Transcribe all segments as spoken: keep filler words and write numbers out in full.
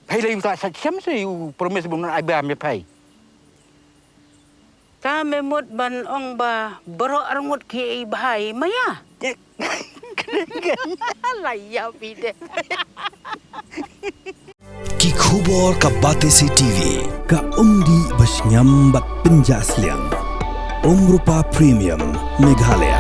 Phai lei u ta sa chem se u promise bun ai ba me phai. Ta me mut ban ong ba baroh arngut ki ei bhai maya. La ya pide. Ki khubor ka Batesi T V, ka umdih ba shngiam bad pynjah sliang. Umrupa Premium Meghalaya.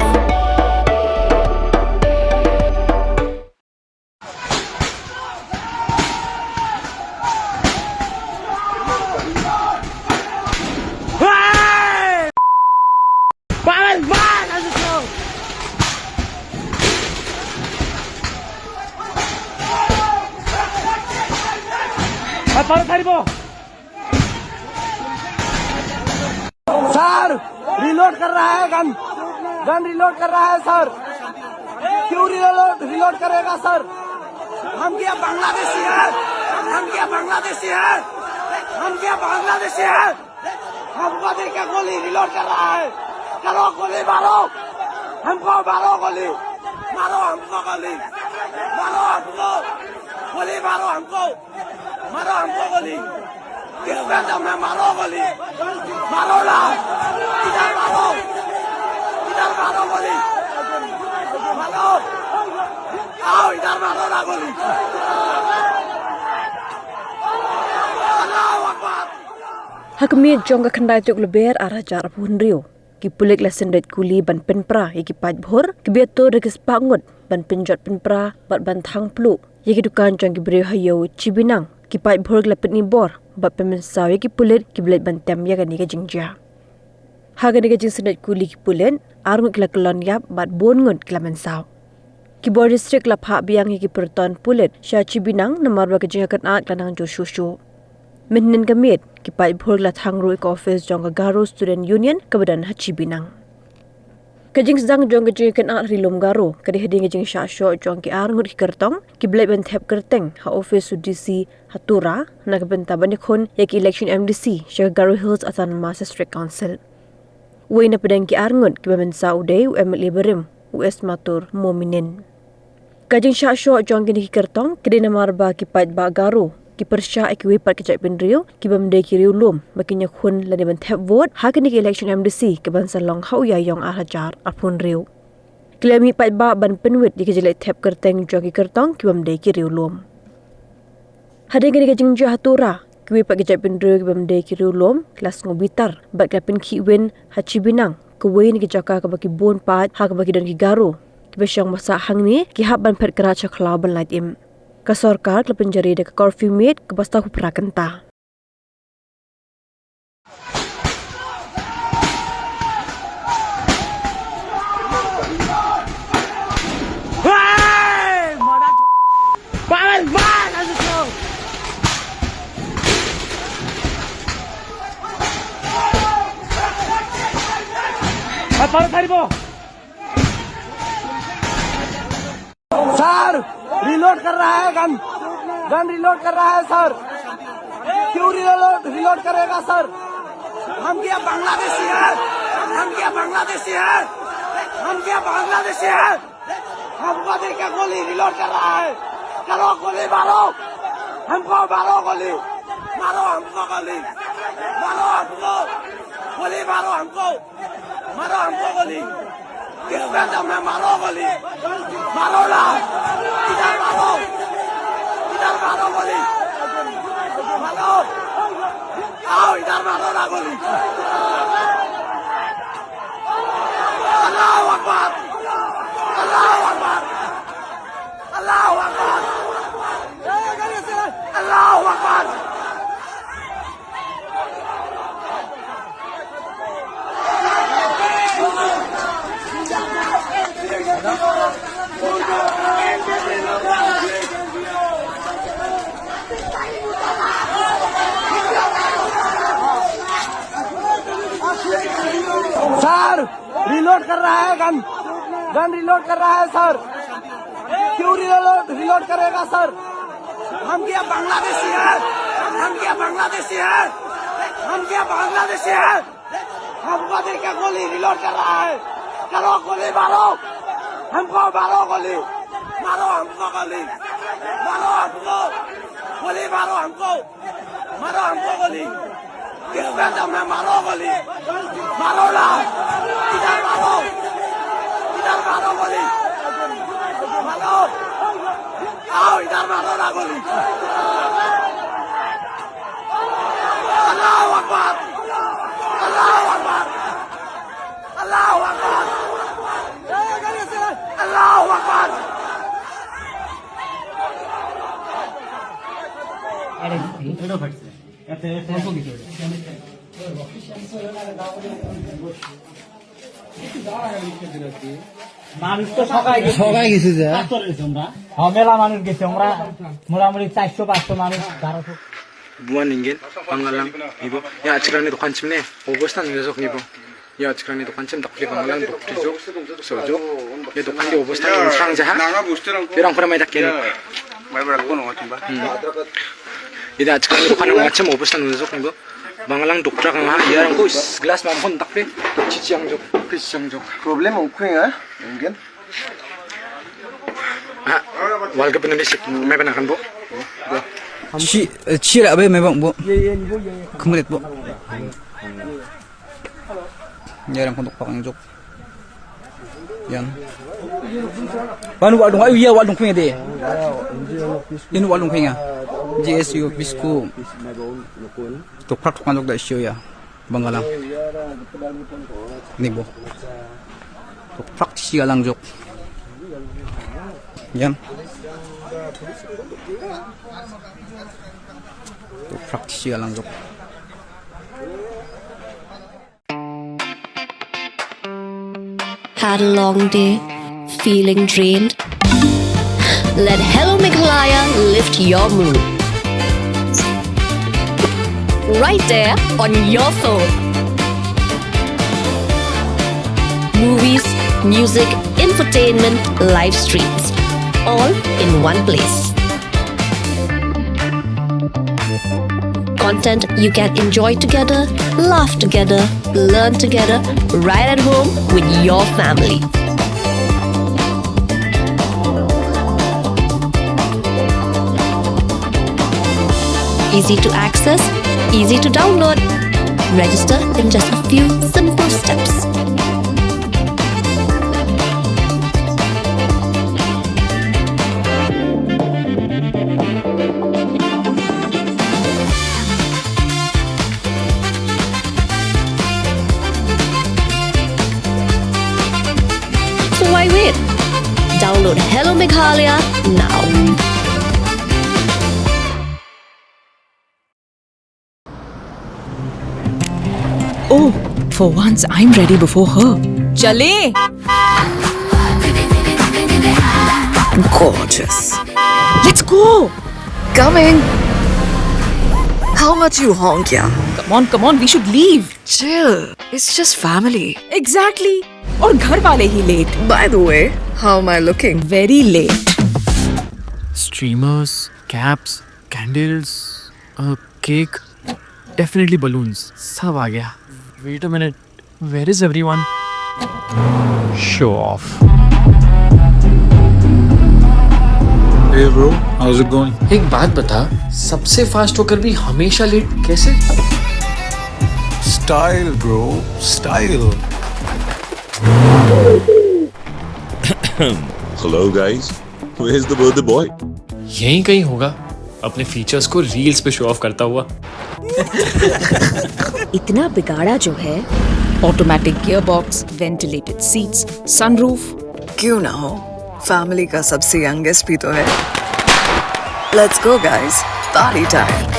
सर, रिलोड कर रहा है गन। गन रिलोड कर रहा है सर। क्यों रिलोड, रिलोड करेगा सर? हम क्या बांग्लादेशी हैं? हम क्या बांग्लादेशी हैं? हम क्या बांग्लादेशी हैं? हमको देख के गोली रिलोड कर रहा है। करो गोली मारो। हमको मारो गोली। मारो हमको गोली। मारो हमको। गोली मारो हमको। मारो हमको गोली। किस पे तुमने मारो गोली? मारो ना। इधर मारो। इधर मारो गोली। मारो। आओ, इधर मारो ना गोली। अल्लाहू अकबर। Ha ka miet jong ka khyndai tarik Lber ar hajar arphew hynriew, ki pulit la sendait kuli ban pynpra ïa ki paidbhur kiba ïatur da ki spah ngut ban pynjot pynpra bad ban thang pluh ïa ki dukan jong ki briew ha ïew Chibinang. Ki paidbhur ki la pyni bor bad pynmynsaw ïa ki pulit kiba leit ban tem ïa kane ka jingjia. Ha kane ka jingsendait kuli ki pulit, ar ngut ki la kyllon ïap bad bun ngut ki la mynsaw. Ki bor district la phah biang ïa ki pyrton pulit sha Chibinang namar ba ka jingïakynad ka la nang jur shuh shuh. Mynhynnin ka miet, ki paidbhur ki la thang ruh ïa ka office jong ka Garo Student Union kaba don ha Chibinang. Ka jingsdang jong ka jingïakynad ha Ri Lum Garo ka dei hadien ka jingshah shoh jong ki ar ngut ki kyrtong kiba leit ban thep kyrteng ha office u D C ha Tura na ka bynta ban ïakhun ïa ka election M D C sha ka Garo Hills Autonomous District Council. Uwei na pdeng ki ar ngut kiba mynsaw u dei u M L A barim, u S Matur Mominin. Ka jingshah shoh jong kine ki kyrtong ka dei namar ba ki paidbah Garo ki pyrshah ïa kiwei pat ki jaitbynriew kibym dei ki riewlum ba kin ïakhun lane ban thep vote ha kane ka election M D C kaban sa long ha u Ïaïong ar hajar arphew hynriew. Ki la mih paidbah ban pynwit ïa ki jingthep kyrteng jong ki kyrtong kibym dei ki riewlum. Hadien kane ka jingjia ha Tura, kiwei pat ki jaitbynriew kibym dei ki riewlum ki la sngew bitar bad ki la pynkhih win ha Chibinang, kawei na ki jaka kaba ki bun paid ha kaba ki don ki Garo kiba shong ba sah hangne ki hap ban phet krad sha khlaw ban lait im. Ka sorkar ka la pynjari da ka curfew miet kaba saw phew phra kynta. सर, रिलोड कर रहा है गन। गन रिलोड कर रहा है सर। क्यों रिलोड, रिलोड करेगा सर? हम क्या बांग्लादेशी हैं? हम क्या बांग्लादेशी हैं? हम क्या बांग्लादेशी हैं? हमको देख के गोली रिलोड कर रहा है। करो गोली मारो। हमको मारो गोली। मारो हमको गोली। मारो हमको। गोली मारो हमको। मारो हमको गोली। किस पे तुमने मारो गोली? मारो ना। इधर मारो। इधर मारो गोली। मारो। आओ, इधर मारो ना गोली। अल्लाहू अकबर। अल्लाहू अकबर। अल्लाहू अकबर। अल्लाहू अकबर। सर, रिलोड कर रहा है गन। गन रिलोड कर रहा है सर। क्यों रिलोड, रिलोड करेगा सर? हम क्या बांग्लादेशी हैं? हम क्या बांग्लादेशी हैं? हम क्या बांग्लादेशी हैं? हमको देख के गोली रिलोड कर रहा है। करो गोली मारो। हमको मारो गोली। मारो हमको गोली। मारो हमको। गोली मारो हमको, मारो हमको गोली। किस पे दम है, मारो गोली, मारो ना, इधर मारो, इधर मारो गोली, मारो, आओ इधर मारो ना गोली। अल्लाहू अकबर, अल्लाहू अकबर, अल्लाहू अकबर, अल्लाहू अकबर। মানুষ তো সবাই গেছে। সবাই গেছে যে। পাঁচশো গেছে আমরা। হ্যাঁ, মেলা মানুষ গেছে। আমরা মোটামুটি চারশো পাঁচশো মানুষ, বারোশো। Buan ningen, Bangalang, ibo. Ïa, achkra ni dukan chimne. Obostan ni jok ni bo. Ïa, achkra ni dukan chim dakli Bangalang, dukri jok. So jok. Ïa, dukan di obostan ni sang jaha. Ïa, rang pura mai dak ken. Mai barak kono wajib ba. Ida achkra ni dukan ngam chim obostan ni jok ni bo. Bangalang dukra kang ha. Ïa, rang ko is glass mam hon dakli. Chichiang jok. Chichiang jok. Problem ong kuing ah. Ingen. Ah, wal ka pynlong sik, me pynlong kan bo. Shi, eh, shi ra be me bang bo. Kemrit bo. Ya, ram kontok pakang jok. Yan. Panu wal dong, ayu ya wal dong kuing de. Inu wal dong kuing ya. G S U Pisku. Tok prak tok jok da shi ya. Bangalang. Ni bo. Tok prak shi alang jok. Yan. Tok prak shi alang jok. Had a long day? Feeling drained? Let Hello Meghalaya lift your mood. Right there on your phone. Movies, music, entertainment, live streams, all in one place. Content you can enjoy together, laugh together, learn together, right at home with your family. Easy to access, easy to download. Register in just a few simple steps. So why wait? Download Hello Meghalaya now. Oh, for once I'm ready before her. चले। Gorgeous. Let's go. Coming. How much you honk, yeah? Come on, come on, we should leave. Chill. It's just family. Exactly. और घर वाले ही late. By the way, how am I looking? Very late. Streamers, caps, candles, a cake, definitely balloons. सब आ गया. Wait a minute. Where is everyone? Show off. Hey bro, how's it going? एक बात बता, सबसे fast होकर भी हमेशा late कैसे? Style, bro, style. Hello guys, where's the birthday boy? यहीं कहीं होगा, अपने फीचर्स को रील्स पे शो ऑफ करता हुआ. इतना बिगाड़ा जो है. Automatic gearbox, ventilated seats, sunroof. क्यों ना हो, फैमिली का सबसे यंगेस्ट भी तो है. Let's go guys, party time.